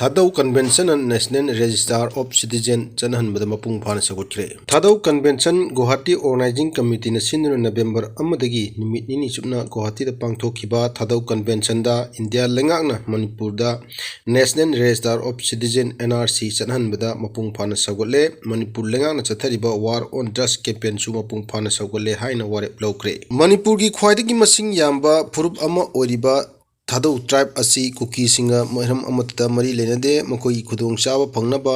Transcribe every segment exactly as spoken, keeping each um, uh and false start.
Thadou ꯀꯟꯚꯦꯟꯁꯟꯅ National Register of Citizen ꯆꯠꯅꯍꯟꯕꯗ ꯃꯄꯨꯡ ꯐꯥꯅ ꯁꯧꯒꯠꯈ꯭ꯔꯦ꯫ ꯊꯥꯗꯧ convention Guwahati organising ꯀꯃꯤꯇꯤꯅ ꯁꯤꯟꯗꯨꯅ ꯅꯕꯦꯝꯕꯔ ꯑꯃꯗꯒꯤ ꯅꯨꯃꯤꯠ ꯅꯤꯅꯤ ꯆꯨꯞꯅ ꯒꯨꯋꯥꯍꯥꯇꯤꯗ ꯄꯥꯡꯊꯣꯛꯈꯤꯕ ꯊꯥꯗꯧ ꯀꯟꯚꯦꯟꯁꯟꯗ ꯏꯟꯗꯤꯌꯥ ꯂꯩꯉꯥꯛꯅ ꯃꯅꯤꯄꯨꯔꯗ National Register of Citizen, N R C, ꯆꯠꯍꯟꯕꯗ ꯃꯄꯨꯡ ꯐꯥꯅ ꯁꯧꯒꯠꯂꯦ꯫ ꯃꯅꯤꯄꯨꯔ ꯂꯩꯉꯥꯛꯅ ꯆꯠꯊꯔꯤꯕ War on Drugs campaignꯁꯨ ꯃꯄꯨꯡ ꯐꯥꯅ ꯁꯧꯒꯠꯂꯦ ꯍꯥꯏꯅ ꯋꯥꯔꯦꯞ ꯂꯧꯈ꯭ꯔꯦ꯫ ꯃꯅꯤꯄꯨꯔꯒꯤ ꯈ꯭ꯋꯥꯏꯗꯒꯤ ꯃꯁꯤꯡ ꯌꯥꯝꯕ ꯐꯨꯔꯨꯞ ꯑꯃ ꯑꯣꯏꯔꯤꯕ ꯊꯥꯗꯧ tribe ꯑꯁꯤ ꯀꯨꯀꯤꯁꯤꯡꯒ ꯃꯔꯝ ꯑꯃꯠꯇ ꯃꯔꯤ ꯂꯩꯅꯗꯦ, ꯃꯈꯣꯏꯒꯤ ꯈꯨꯗꯣꯡꯆꯥꯕ ꯐꯪꯅꯕ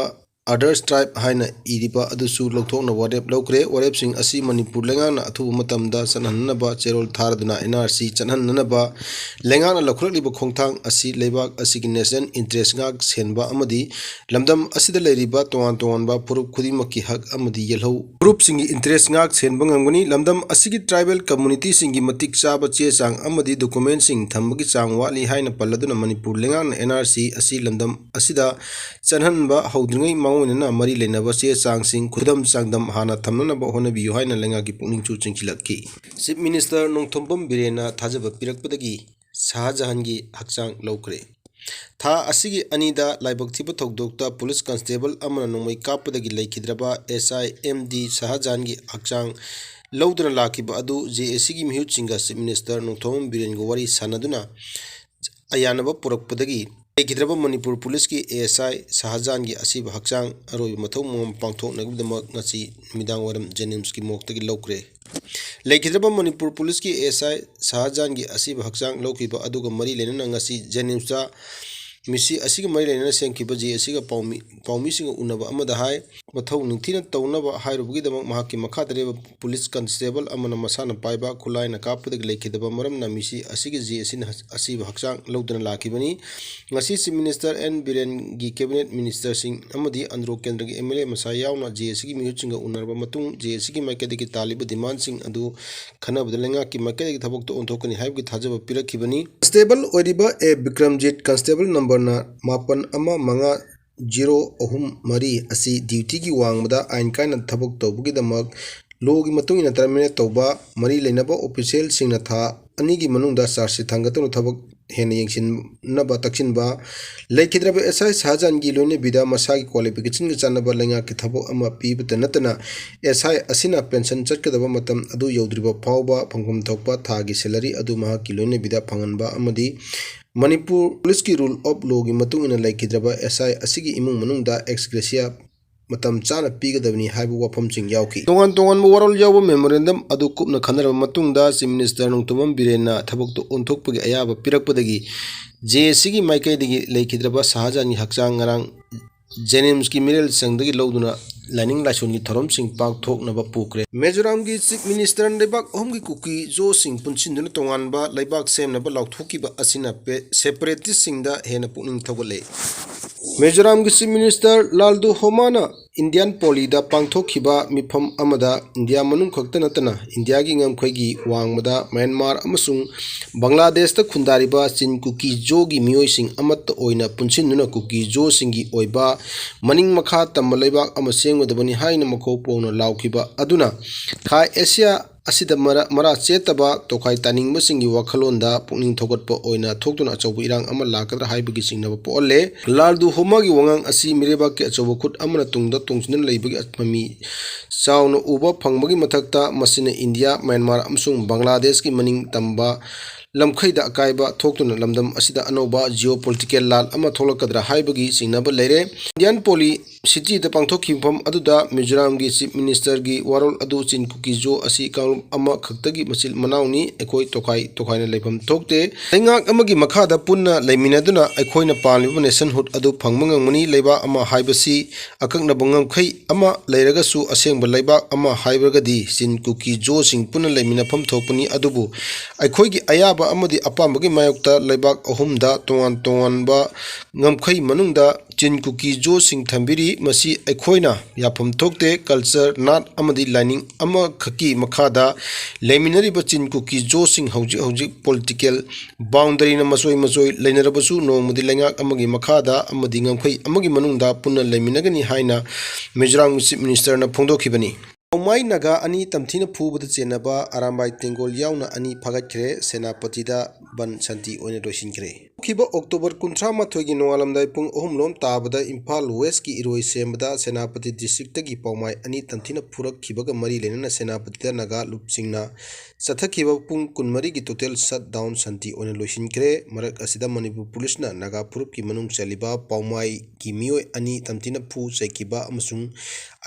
others tribe ꯍꯥꯏꯅ ꯏꯔꯤꯕ ꯑꯗꯨꯁꯨ ꯂꯧꯊꯣꯛꯅꯕ ꯋꯥꯔꯦꯞ ꯂꯧꯈ꯭ꯔꯦ꯫ ꯋꯥꯔꯦꯞꯁꯤꯡ ꯑꯁꯤ ꯃꯅꯤꯄꯨꯔ ꯂꯩꯉꯥꯛꯅ ꯑꯊꯨꯕ ꯃꯇꯝꯗ ꯆꯠꯍꯟꯅꯕ ꯆꯦꯔꯣꯜ ꯊꯥꯔꯗꯨꯅ N R C ꯆꯠꯍꯟꯅꯅꯕ ꯂꯩꯉꯥꯛꯅ ꯂꯧꯈꯠꯂꯛꯂꯤꯕ ꯈꯣꯡꯊꯥꯡ ꯑꯁꯤ ꯂꯩꯕꯥꯛ ꯑꯁꯤꯒꯤ national interest ꯉꯥꯛ ꯁꯦꯟꯕ ꯑꯃꯗꯤ ꯂꯝꯗꯝ ꯑꯁꯤꯗ ꯂꯩꯔꯤꯕ ꯇꯣꯉꯥꯟ ꯇꯣꯉꯥꯟꯕ ꯐꯨꯔꯨꯞ ꯈꯨꯗꯤꯡꯃꯛꯀꯤ ꯍꯛ ꯑꯃꯗꯤ ꯌꯦꯜꯍꯧ ꯐꯨꯔꯨꯞꯁꯤꯡꯒꯤ interest ꯉꯥꯛ ꯁꯦꯟꯕ ꯉꯝꯒꯅꯤ꯫ ꯂꯝꯗꯝ ꯑꯁꯤꯒꯤ tribal communityꯁꯤꯡꯒꯤ ꯃꯇꯤꯛ ꯆꯥꯕ ꯆꯦ ꯆꯥꯡ ꯑꯃꯗꯤ documentꯁꯤꯡ ꯊꯝꯕꯒꯤ ꯆꯥꯡ ꯋꯥꯠꯂꯤ ꯍꯥꯏꯅ ꯄꯜꯂꯗꯨꯅ ꯃꯅꯤꯄꯨꯔ ꯂꯩꯉꯥꯛꯅ N R C ꯑꯁꯤ ꯂꯝꯗꯝ ꯑꯁꯤꯗ ꯆꯠꯍꯟꯕ ꯍꯧꯗ꯭ꯔꯤꯉꯩ ꯃꯥꯡꯑꯣꯏꯅꯅ ꯃꯔꯤ ꯂꯩꯅꯕ ꯆꯦ ꯆꯥꯡꯁꯤꯡ ꯈꯨꯗꯝ ꯆꯥꯡꯗꯝ ꯍꯥꯟꯅ ꯊꯝꯅꯅꯕ ꯍꯣꯠꯅꯕꯤꯌꯨ ꯍꯥꯏꯅ ꯂꯩꯉꯥꯛꯀꯤ ꯄꯨꯛꯅꯤꯡꯁꯨ ꯆꯤꯡꯁꯤꯜꯂꯛꯈꯤ꯫ Chief Minister ꯅꯣꯡꯊꯣꯝꯕꯝ ꯕꯤꯔꯦꯟꯅ ꯊꯥꯖꯕ ꯄꯤꯔꯛꯄꯗꯒꯤ ꯁꯍꯥꯖꯍꯥꯟꯒꯤ ꯍꯛꯆꯥꯡ ꯂꯧꯈ꯭ꯔꯦ꯫ ꯊꯥ ꯑꯁꯤꯒꯤ ꯑꯅꯤꯗ ꯂꯥꯏꯕꯛ ꯊꯤꯕ ꯊꯧꯗꯣꯛꯇ police constable ꯑꯃꯅ ꯅꯣꯡꯃꯩ ꯀꯥꯞꯄꯗꯒꯤ ꯂꯩꯈꯤꯗ꯭ꯔꯕ S I M D ꯁꯍꯥꯖꯍꯥꯟꯒꯤ ꯍꯛꯆꯥꯡ ꯂꯧꯗꯨꯅ ꯂꯥꯛꯈꯤꯕ ꯑꯗꯨ J A Cꯒꯤ ꯃꯤꯍꯨꯠꯁꯤꯡꯒ Chief Minister Nongthombam ꯕꯤꯔꯦꯟꯒ ꯋꯥꯔꯤ ꯁꯥꯟꯅꯗꯨꯅ ꯑꯌꯥꯅꯕ ꯄꯨꯔꯛꯄꯗꯒꯤ ꯂꯩꯈꯤꯗ꯭ꯔꯕ ꯃꯅꯤꯄꯨꯔ policeꯀꯤ A S I ꯁꯍꯥꯖꯍꯥꯟꯒꯤ ꯑꯁꯤꯕ ꯍꯛꯆꯥꯡ ꯑꯔꯣꯏꯕ ꯃꯊꯧ ꯃꯉꯝ ꯄꯥꯡꯊꯣꯛꯅꯕꯒꯤꯗꯃꯛ ꯉꯁꯤ ꯅꯨꯃꯤꯗꯥꯡ ꯋꯥꯏꯔꯝ JNIMSꯀꯤ morgueꯇꯒꯤ ꯂꯧꯈ꯭ꯔꯦ꯫ ꯂꯩꯈꯤꯗ꯭ꯔꯕ ꯃꯅꯤꯄꯨꯔ policeꯀꯤ A S I ꯁꯍꯥꯖꯍꯥꯟꯒꯤ ꯑꯁꯤꯕ ꯍꯛꯆꯥꯡ ꯂꯧꯈꯤꯕ ꯑꯗꯨꯒ ꯃꯔꯤ ꯂꯩꯅꯅ ꯉꯁꯤ JNIMSꯇ ꯃꯤꯁꯤ ꯑꯁꯤꯒ ꯃꯔꯤ ꯂꯩꯅꯅ ꯁꯦꯝꯈꯤꯕ J A Cꯒ ꯄꯥꯎꯃꯤ-, ꯄꯥꯎꯃꯤꯁꯤꯡꯒ ꯎꯅꯕ ꯑꯃꯗ ꯍꯥꯏ, ꯃꯊꯧ ꯅꯤꯡꯊꯤꯅ ꯇꯧꯅꯕ ꯍꯥꯏꯔꯨꯕꯒꯤꯗꯃꯛ ꯃꯍꯥꯛꯀꯤ ꯃꯈꯥꯗ ꯂꯩꯕ police constable ꯑꯃꯅ ꯃꯁꯥꯅ ꯄꯥꯏꯕ ꯈꯨꯠꯂꯥꯏꯅ ꯀꯥꯞꯄꯗꯒꯤ ꯂꯩꯈꯤꯗꯕ ꯃꯔꯝꯅ ꯃꯤꯁꯤ ꯑꯁꯤꯒꯤ J A Cꯅ ꯑꯁꯤꯕ ꯍꯛꯆꯥꯡ ꯂꯧꯗꯨꯅ ꯂꯥꯛꯈꯤꯕꯅꯤ꯫ ꯉꯁꯤ Chief Minister N ꯕꯤꯔꯦꯟꯒꯤ cabinet ministerꯁꯤꯡ ꯑꯃꯗꯤ ꯑꯟꯗ꯭ꯔꯣ ꯀꯦꯟꯗ꯭ꯔꯒꯤ M L A ꯃꯁꯥ ꯌꯥꯎꯅ J A Cꯒꯤ ꯃꯤꯍꯨꯠꯁꯤꯡꯒ ꯎꯅꯔꯕ ꯃꯇꯨꯡ J A Cꯒꯤ ꯃꯥꯏꯀꯩꯗꯒꯤ ꯇꯥꯜꯂꯤꯕ demandꯁꯤꯡ ꯑꯗꯨ ꯈꯟꯅꯕꯗ ꯂꯩꯉꯥꯛꯀꯤ ꯃꯥꯏꯀꯩꯗꯒꯤ ꯊꯕꯛꯇ ꯑꯣꯟꯊꯣꯛꯀꯅꯤ ꯍꯥꯏꯕꯒꯤ ꯊꯥꯖꯕ ꯄꯤꯔꯛꯈꯤꯕꯅꯤ꯫ Constable ꯑꯣꯏꯔꯤꯕ A ꯕꯤꯀ꯭ꯔꯝꯖꯤꯠ, constable numberꯅ ꯃꯥꯄꯟ ꯑꯃ ꯃꯉꯥ zero ꯑꯍꯨꯝ ꯃꯔꯤ ꯑꯁꯤ dutyꯒꯤ ꯋꯥꯡꯃꯗ ꯑꯥꯏꯟ ꯀꯥꯏꯅ ꯊꯕꯛ ꯇꯧꯕꯒꯤꯗꯃꯛ lawꯒꯤ ꯃꯇꯨꯡ ꯏꯟꯅ terminate ꯇꯧꯕ, ꯃꯔꯤ ꯂꯩꯅꯕ officialꯁꯤꯡꯅ ꯊꯥ ꯑꯅꯤꯒꯤ ꯃꯅꯨꯡꯗ charge sheet ꯊꯥꯡꯒꯠꯇꯨꯅ ꯊꯕꯛ ꯍꯦꯟꯅ ꯌꯦꯡꯁꯤꯟꯅꯕ ꯇꯛꯁꯤꯟꯕ, ꯂꯩꯈꯤꯗ꯭ꯔꯕ ꯑꯦꯁ ꯑꯥꯏ ꯁꯍꯥꯖꯥꯟꯒꯤ ꯂꯣꯏꯅꯕꯤꯗ ꯃꯁꯥꯒꯤ qualificationꯒ ꯆꯥꯟꯅꯕ ꯂꯩꯉꯥꯛꯀꯤ ꯊꯕꯛ ꯑꯃ ꯄꯤꯕꯇ ꯅꯠꯇꯅ, ꯑꯦꯁ ꯑꯥꯏ ꯑꯁꯤꯅ pension ꯆꯠꯀꯗꯕ ꯃꯇꯝ ꯑꯗꯨ ꯌꯧꯗ꯭ꯔꯤꯕ ꯐꯥꯎꯕ ꯐꯪꯐꯝ ꯊꯣꯛꯄ ꯊꯥꯒꯤ salary ꯑꯗꯨ ꯃꯍꯥꯛꯀꯤ ꯂꯣꯏꯅꯕꯤꯗ ꯐꯪꯍꯟꯕ ꯑꯃꯗꯤ ꯃꯅꯤꯄꯨꯔ policeꯀꯤ rule of lawꯒꯤ ꯃꯇꯨꯡ ꯏꯟꯅ ꯂꯩꯈꯤꯗ꯭ꯔꯕ ꯑꯦꯁ ꯑꯥꯏ ꯑꯁꯤꯒꯤ ꯏꯃꯨꯡ ꯃꯅꯨꯡꯗ ex gratia ꯃꯇꯝ ꯆꯥꯅ ꯄꯤꯒꯗꯕꯅꯤ ꯍꯥꯏꯕ ꯋꯥꯐꯝꯁꯤꯡ ꯌꯥꯎꯈꯤ꯫ ꯇꯣꯉꯥꯟ ꯇꯣꯉꯥꯟꯕ ꯋꯥꯔꯣꯜ ꯌꯥꯎꯕ memorandum ꯑꯗꯨ ꯀꯨꯞꯅ ꯈꯟꯅꯔꯕ ꯃꯇꯨꯡꯗ Chief Minister ꯅꯣꯡꯊꯣꯝꯕꯝ ꯕꯤꯔꯦꯟꯅ ꯊꯕꯛꯇꯨ ꯑꯣꯟꯊꯣꯛꯄꯒꯤ ꯑꯌꯥꯕ ꯄꯤꯔꯛꯄꯗꯒꯤ ꯖꯦ ꯑꯦ ꯁꯤꯒꯤ ꯃꯥꯏꯀꯩꯗꯒꯤ ꯂꯩꯈꯤꯗ꯭ꯔꯕ ꯁꯍꯥꯖꯥꯟꯒꯤ ꯍꯛꯆꯥꯡ ꯉꯔꯥꯡ ꯖꯦꯅꯤꯝꯁꯀꯤ ꯃꯤꯔꯦꯜ ꯁꯪꯗꯒꯤ ꯂꯧꯗꯨꯅ ꯂꯥꯏꯅꯤꯡ ꯂꯥꯏꯁꯣꯟꯒꯤ ꯊꯧꯔꯝꯁꯤꯡ ꯄꯥꯡꯊꯣꯛꯅꯕ ꯄꯨꯈ꯭ꯔꯦ꯫ ꯃꯤꯖꯣꯔꯥꯝꯒꯤ Chief Minister ꯂꯩꯕꯥꯛ ꯑꯍꯨꯝꯒꯤ ꯀꯨꯀꯤ ꯖꯣꯁꯤꯡ ꯄꯨꯟꯁꯤꯟꯗꯨꯅ ꯇꯣꯉꯥꯟꯕ ꯂꯩꯕꯥꯛ ꯁꯦꯝꯅꯕ ꯂꯥꯎꯊꯣꯛꯈꯤꯕ ꯑꯁꯤꯅ ꯄꯦ-, separatistꯁꯤꯡꯗ ꯍꯦꯟꯅ ꯄꯨꯛꯅꯤꯡ ꯊꯧꯒꯠꯂꯦ꯫ ꯃꯤꯖꯣꯔꯥꯝꯒꯤ Chief Minister ꯂꯥꯜꯗꯨ ꯍꯣꯃꯥꯅ ꯏꯟꯗꯤꯌꯥꯟ ꯄꯣꯂꯤꯗ ꯄꯥꯡꯊꯣꯛꯈꯤꯕ ꯃꯤꯐꯝ ꯑꯃꯗ ꯏꯟꯗꯤꯌꯥ ꯃꯅꯨꯡ ꯈꯛꯇ ꯅꯠꯇꯅ ꯏꯟꯗꯤꯌꯥꯒꯤ ꯉꯝꯈꯩꯒꯤ ꯋꯥꯡꯃꯗ ꯃ꯭ꯌꯥꯟꯃꯥꯔ ꯑꯃꯁꯨꯡ ꯕꯪꯒ꯭ꯂꯥꯗꯦꯁꯇ ꯈꯨꯟꯗꯥꯔꯤꯕ ꯆꯤꯟ ꯀꯨꯀꯤ ꯖꯣꯒꯤ ꯃꯤꯑꯣꯏꯁꯤꯡ ꯑꯃꯠꯇ ꯑꯣꯏꯅ ꯄꯨꯟꯁꯤꯟꯗꯨꯅ ꯀꯨꯀꯤ ꯖꯣꯁꯤꯡꯒꯤ ꯑꯣꯏꯕ ꯃꯅꯤꯡ ꯃꯈꯥ ꯇꯝꯕ ꯂꯩꯕꯥꯛ ꯑꯃ ꯁꯦꯝꯒꯗꯕꯅꯤ ꯍꯥꯏꯅ ꯃꯈꯧ ꯄꯣꯡꯅ ꯂꯥꯎꯈꯤꯕ ꯑꯗꯨꯅ ꯈꯥ ꯑꯦꯁꯤꯌꯥ ꯑꯁꯤꯗ ꯃꯔꯥ-, ꯃꯔꯥ ꯆꯦꯠꯇꯕ ꯇꯣꯈꯥꯏ ꯇꯥꯅꯤꯡꯕꯁꯤꯡꯒꯤ ꯋꯥꯈꯜꯂꯣꯟꯗ ꯄꯨꯛꯅꯤꯡ ꯊꯧꯒꯠꯄ ꯑꯣꯏꯅ ꯊꯣꯛꯇꯨꯅ ꯑꯆꯧꯕ ꯏꯔꯥꯡ ꯑꯃ ꯂꯥꯛꯀꯗ꯭ꯔꯥ ꯍꯥꯏꯕꯒꯤ ꯆꯤꯡꯅꯕ ꯄꯣꯛꯍꯜꯂꯦ꯫ ꯂꯥꯜꯗꯨ ꯍꯣꯃꯥꯒꯤ ꯋꯥꯉꯥꯡ ꯑꯁꯤ ꯃꯤꯔꯩꯕꯥꯛꯀꯤ ꯑꯆꯧꯕ ꯈꯨꯠ ꯑꯃꯅ ꯇꯨꯡꯗ ꯇꯣꯡꯁꯤꯟꯗꯨꯅ ꯂꯩꯕꯒꯤ ꯃꯃꯤ ꯆꯥꯎꯅ ꯎꯕ ꯐꯪꯕꯒꯤ ꯃꯊꯛꯇ, ꯃꯁꯤꯅ ꯏꯟꯗꯤꯌꯥ, ꯃ꯭ꯌꯥꯟꯃꯥꯔ ꯑꯃꯁꯨꯡ ꯕꯪꯒ꯭ꯂꯥꯗꯦꯁꯀꯤ ꯃꯅꯤꯡ ꯇꯝꯕ ꯂꯝꯈꯩꯗ ꯑꯀꯥꯏꯕ ꯊꯣꯛꯇꯨꯅ ꯂꯝꯗꯝ ꯑꯁꯤꯗ ꯑꯅꯧꯕ geopolitical ꯂꯥꯜ ꯑꯃ ꯊꯣꯛꯂꯛꯀꯗ꯭ꯔꯥ ꯍꯥꯏꯕꯒꯤ ꯆꯤꯡꯅꯕ ꯂꯩꯔꯦ꯫ ꯏꯟꯗꯤꯌꯥꯟ ꯄꯣꯂꯤ ꯁꯤꯇꯤꯗ ꯄꯥꯡꯊꯣꯛꯈꯤꯕ ꯃꯐꯝ ꯑꯗꯨꯗ ꯃꯤꯖꯣꯔꯥꯝꯒꯤ Chief Ministerꯒꯤ ꯋꯥꯔꯣꯜ ꯑꯗꯨ ꯆꯤꯟ ꯀꯨꯀꯤ ꯖꯣ ꯑꯁꯤ ꯀꯥꯡꯂꯨꯞ ꯑꯃꯈꯛꯇꯒꯤ ꯃꯆꯤꯜ ꯃꯅꯥꯎꯅꯤ꯫ ꯑꯩꯈꯣꯏ ꯇꯣꯈꯥꯏ ꯇꯣꯈꯥꯏꯅ ꯂꯩꯐꯝ ꯊꯣꯛꯇꯦ꯫ ꯂꯩꯉꯥꯛ ꯑꯃꯒꯤ ꯃꯈꯥꯗ ꯄꯨꯟꯅ ꯂꯩꯃꯤꯟꯅꯗꯨꯅ ꯑꯩꯈꯣꯏꯅ ꯄꯥꯝꯂꯤꯕ nationhood ꯑꯗꯨ ꯐꯪꯕ ꯉꯝꯒꯅꯤ꯫ ꯂꯩꯕꯥꯛ ꯑꯃ ꯍꯥꯏꯕꯁꯤ ꯑꯀꯛꯅꯕ ꯉꯝꯈꯩ ꯑꯃ ꯂꯩꯔꯒꯁꯨ ꯑꯁꯦꯡꯕ ꯂꯩꯕꯥꯛ ꯑꯃ ꯍꯥꯏꯔꯒꯗꯤ ꯆꯤꯟ ꯀꯨꯀꯤ ꯖꯣꯁꯤꯡ ꯄꯨꯟꯅ ꯂꯩꯃꯤꯟꯅꯐꯝ ꯊꯣꯛꯄꯅꯤ꯫ ꯑꯗꯨꯕꯨ ꯑꯩꯈꯣꯏꯒꯤ ꯑꯌꯥꯕ ꯑꯃꯗꯤ ꯑꯄꯥꯝꯕꯒꯤ ꯃꯥꯌꯣꯛꯇ ꯂꯩꯕꯥꯛ ꯑꯍꯨꯝꯗ ꯇꯣꯉꯥꯟ ꯇꯣꯉꯥꯟꯕ ꯉꯝꯈꯩ ꯃꯅꯨꯡꯗ ꯆꯤꯟ ꯀꯨꯀꯤ ꯖꯣꯁꯤꯡ ꯊꯝꯕꯤꯔꯤ꯫ ꯃꯁꯤ ꯑꯩꯈꯣꯏꯅ ꯌꯥꯐꯝ ꯊꯣꯛꯇꯦ꯫ Culture, ꯅꯥꯠ ꯑꯃꯗꯤ ꯂꯥꯏꯅꯤꯡ ꯑꯃꯈꯛꯀꯤ ꯃꯈꯥꯗ ꯂꯩꯃꯤꯟꯅꯔꯤꯕ ꯆꯤꯟ ꯀꯨꯀꯤ ꯖꯣꯁꯤꯡ ꯍꯧꯖꯤꯛ ꯍꯧꯖꯤꯛ political boundaryꯅ ꯃꯆꯣꯏ ꯃꯆꯣꯏ ꯂꯩꯅꯔꯕꯁꯨ ꯅꯣꯡꯃꯗꯤ ꯂꯩꯉꯥꯛ ꯑꯃꯒꯤ ꯃꯈꯥꯗ ꯑꯃꯗꯤ ꯉꯝꯈꯩ ꯑꯃꯒꯤ ꯃꯅꯨꯡꯗ ꯄꯨꯟꯅ ꯂꯩꯃꯤꯟꯅꯒꯅꯤ ꯍꯥꯏꯅ ꯃꯤꯖꯣꯔꯥꯝꯒꯤ Chief Ministerꯅ ꯐꯣꯡꯗꯣꯛꯈꯤꯕꯅꯤ꯫ ꯄꯥꯎꯃꯥꯏ ꯅꯥꯒꯥ ꯑꯅꯤ ꯇꯝꯊꯤꯅ ꯐꯨꯕꯗ ꯆꯦꯟꯅꯕ ꯑꯔꯥꯝꯕꯥꯏ ꯇꯦꯡꯒꯣꯜ ꯌꯥꯎꯅ ꯑꯅꯤ ꯐꯥꯒꯠꯈ꯭ꯔꯦ꯫ ꯁꯦꯅꯥꯄꯇꯤꯗ ꯕꯟ ꯁꯥꯟꯇꯤ ꯑꯣꯏꯅ ꯂꯣꯏꯁꯤꯟꯈ꯭ꯔꯦ꯫ ꯍꯧꯈꯤꯕ October ꯀꯨꯟꯊ꯭ꯔꯥ ꯃꯥꯊꯣꯏꯒꯤ ꯅꯣꯡꯉꯥꯜꯂꯝꯗꯥꯏ ꯄꯨꯡ ꯑꯍꯨꯝ ꯂꯣꯝ ꯇꯥꯕꯗ ꯏꯝꯐꯥꯜ Westꯀꯤ ꯏꯔꯣꯏ ꯁꯦꯝꯕꯗ ꯁꯦꯅꯥꯄꯇꯤ districtꯇꯒꯤ ꯄꯥꯎꯃꯥꯏ ꯑꯅꯤ ꯇꯝꯊꯤꯅ ꯐꯨꯔꯛꯈꯤꯕꯒ ꯃꯔꯤ ꯂꯩꯅꯅ ꯁꯦꯅꯥꯄꯇꯤꯗ ꯅꯥꯒꯥ ꯂꯨꯞꯁꯤꯡꯅ ꯆꯠꯊꯈꯤꯕ ꯄꯨꯡ ꯀꯨꯟꯃꯔꯤꯒꯤ total shutdown ꯁꯥꯟꯇꯤ ꯑꯣꯏꯅ ꯂꯣꯏꯁꯤꯟꯈ꯭ꯔꯦ꯫ ꯃꯔꯛ ꯑꯁꯤꯗ ꯃꯅꯤꯄꯨꯔ ꯄꯨꯂꯤꯁꯅ ꯅꯥꯒꯥ ꯐꯨꯔꯨꯞꯀꯤ ꯃꯅꯨꯡ ꯆꯜꯂꯤꯕ ꯄꯥꯎꯃꯥꯏꯒꯤ ꯃꯤꯑꯣꯏ ꯑꯅꯤ ꯇꯝꯊꯤꯅ ꯐꯨ ꯆꯩꯈꯤꯕ ꯑꯃꯁꯨꯡ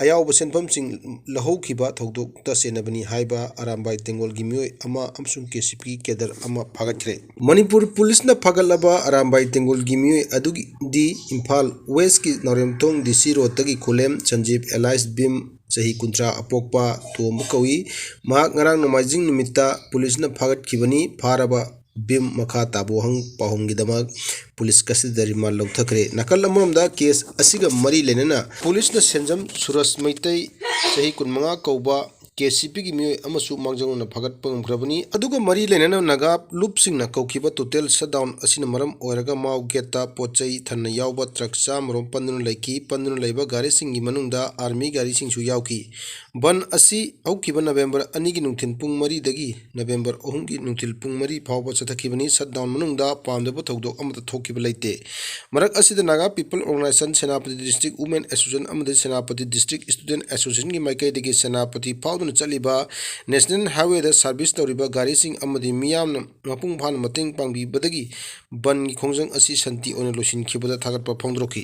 ꯑꯌꯥꯎꯕ ꯁꯦꯟꯐꯝꯁꯤꯡ ꯂꯧꯍꯧꯈꯤꯕ ꯊꯧꯗꯣꯛꯇ ꯆꯦꯟꯅꯕꯅꯤ ꯍꯥꯏꯕ ꯑꯔꯥꯝꯕꯥꯏ ꯇꯦꯡꯒꯣꯜꯒꯤ ꯃꯤꯑꯣꯏ ꯑꯃ ꯑꯃꯁꯨꯡ KCPꯒꯤ cadre ꯑꯃ ꯐꯥꯒꯠꯈ꯭ꯔꯦ꯫ ꯃꯅꯤꯄꯨꯔ ꯄꯨꯂꯤꯁꯅ ꯐꯥꯒꯠꯂꯕ ꯑꯔꯥꯝꯕꯥꯏ ꯇꯦꯡꯒꯣꯜꯒꯤ ꯃꯤꯑꯣꯏ ꯑꯗꯨꯒꯤꯗꯤ ꯏꯝꯐꯥꯜ Westꯀꯤ ꯅꯥꯎꯔꯦꯝꯊꯣꯡ DC roadꯇꯒꯤ ꯈꯨꯂꯦꯝ ꯁꯟꯖꯤꯞ alias ꯚꯤꯝ, ꯆꯍꯤ ꯀꯨꯟꯊ꯭ꯔꯥ ꯑꯄꯣꯛꯄ ꯇꯣꯝꯕ ꯀꯧꯏ꯫ ꯃꯍꯥꯛ ꯉꯔꯥꯡ ꯅꯣꯡꯃꯥꯏꯖꯤꯡ ꯅꯨꯃꯤꯠꯇ ꯄꯨꯂꯤꯁꯅ ꯐꯥꯒꯠꯈꯤꯕꯅꯤ꯫ ꯐꯥꯔꯕ ꯚꯤꯝ ꯃꯈꯥ ꯇꯥꯕ ꯋꯥꯍꯪ ꯄꯥꯎꯍꯪꯒꯤꯗꯃꯛ ꯄꯨꯂꯤꯁ custody remand ꯂꯧꯊꯈ꯭ꯔꯦ꯫ ꯅꯥꯀꯜ ꯑꯃꯔꯣꯝꯗ case ꯑꯁꯤꯒ ꯃꯔꯤ ꯂꯩꯅꯅ ꯄꯨꯂꯤꯁꯅ ꯁꯦꯟꯖꯝ ꯁꯨꯔꯖ ꯃꯩꯇꯩ, ꯆꯍꯤ ꯀꯨꯟꯃꯉꯥ ꯀꯧꯕ, KCPꯒꯤ ꯃꯤꯑꯣꯏ ꯑꯃꯁꯨ ꯃꯥꯡꯖꯧꯅꯅ ꯐꯥꯒꯠꯄ ꯉꯝꯈ꯭ꯔꯕꯅꯤ꯫ ꯑꯗꯨꯒ ꯃꯔꯤ ꯂꯩꯅꯅ ꯅꯥꯒꯥ ꯂꯨꯞꯁꯤꯡꯅ ꯀꯧꯈꯤꯕ total shutdown ꯑꯁꯤꯅ ꯃꯔꯝ ꯑꯣꯏꯔꯒ ꯃꯥꯎ gateꯇ ꯄꯣꯠ ꯆꯩ ꯊꯟꯅ ꯌꯥꯎꯕ truck ꯆꯥꯝꯃꯔꯣꯝ ꯄꯟꯗꯨꯅ ꯂꯩꯈꯤ꯫ ꯄꯟꯗꯨꯅ ꯂꯩꯕ ꯒꯥꯔꯤꯁꯤꯡꯒꯤ ꯃꯅꯨꯡꯗ army ꯒꯥꯔꯤꯁꯤꯡꯁꯨ ꯌꯥꯎꯈꯤ꯫ ꯕꯟ ꯑꯁꯤ ꯍꯧꯈꯤꯕ November ꯑꯅꯤꯒꯤ ꯅꯨꯡꯊꯤꯜ ꯄꯨꯡ ꯃꯔꯤꯗꯒꯤ November ꯑꯍꯨꯝꯒꯤ ꯅꯨꯡꯊꯤꯜ ꯄꯨꯡ ꯃꯔꯤ ꯐꯥꯎꯕ ꯆꯠꯊꯈꯤꯕꯅꯤ꯫ Shutdown ꯃꯅꯨꯡꯗ ꯄꯥꯝꯗꯕ ꯊꯧꯗꯣꯛ ꯑꯃꯠꯇ ꯊꯣꯛꯈꯤꯕ ꯂꯩꯇꯦ꯫ ꯃꯔꯛ ꯑꯁꯤꯗ Naga People Organisation, Senapati District Women Association ꯑꯃꯗꯤ Senapati District Student Associationꯒꯤ ꯃꯥꯏꯀꯩꯗꯒꯤ ꯁꯦꯅꯥꯄꯇꯤ ꯐꯥꯎꯗꯨꯅ ꯆꯠꯂꯤꯕ National Highwayꯗ service ꯇꯧꯔꯤꯕ ꯒꯥꯔꯤꯁꯤꯡ ꯑꯃꯗꯤ ꯃꯤꯌꯥꯝꯅ ꯃꯄꯨꯡ ꯐꯥꯅ ꯃꯇꯦꯡ ꯄꯥꯡꯕꯤꯕꯗꯒꯤ ꯕꯟꯒꯤ ꯈꯣꯡꯖꯪ ꯑꯁꯤ ꯁꯥꯟꯇꯤ ꯑꯣꯏꯅ ꯂꯣꯏꯁꯤꯟꯈꯤꯕꯗ ꯊꯥꯒꯠꯄ ꯐꯣꯡꯗꯣꯔꯛꯈꯤ꯫